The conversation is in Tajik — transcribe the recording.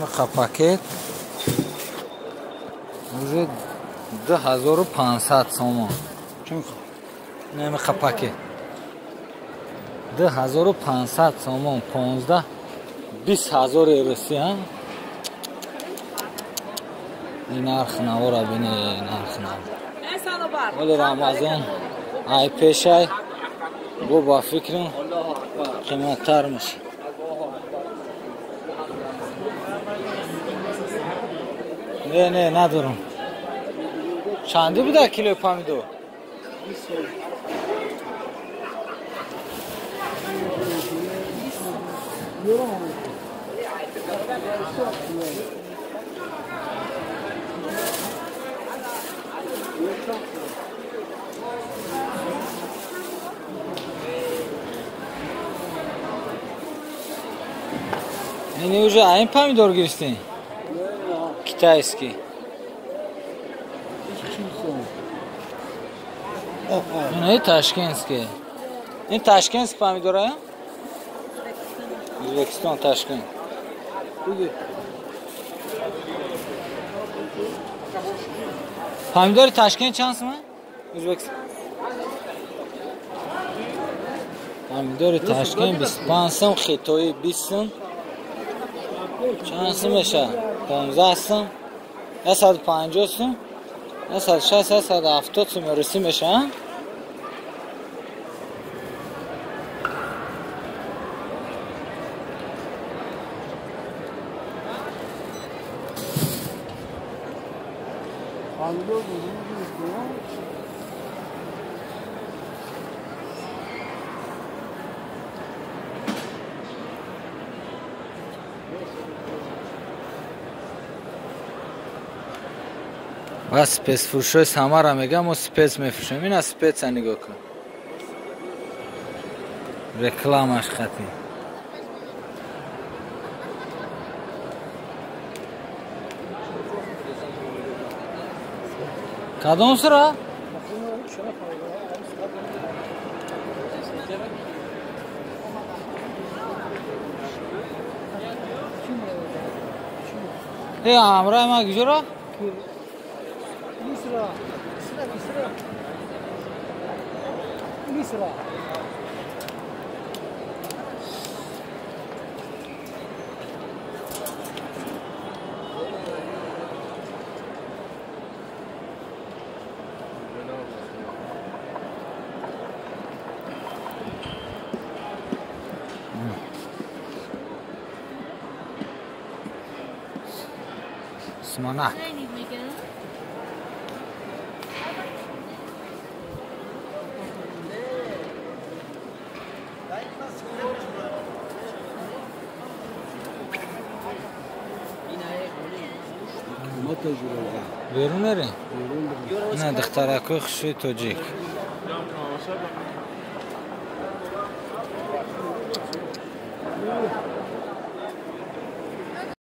Ҳамиқа пакет уже 2500 сомон. Ҳамиқа пакет 2500 сомон, 15 20 ҳазор русӣ. Ин нарх навора бине, нарх нав. Вале Рамазон ай пешай бо ба фикрам қиматтар меша. Не, не, надорам. Чанди буда килои помидор? Ини уже айн помидор гирифтин? Китайский. Ин ташкентский. Ин ташкентский помидор, а? Узбекистон, Ташкент. Помидори Ташкент чанд сум? Узбекистон. Помидори Ташкент 25 сум, хитоӣ 20 сум. Чанд сум мешавад? 15 сум, 150 сум, 160, 170 сум русӣ мешавад. Ва спецфурӯшои Самара мегӯям, мо спец мефурӯшем. Ина спеца нигоҳ кун. Рекламаш хати. Кадом сура? Э, ҳамроҳи ман куҷо рафт? Смонак. Берун мерем? На, духтаракои хушрӯи тоҷик.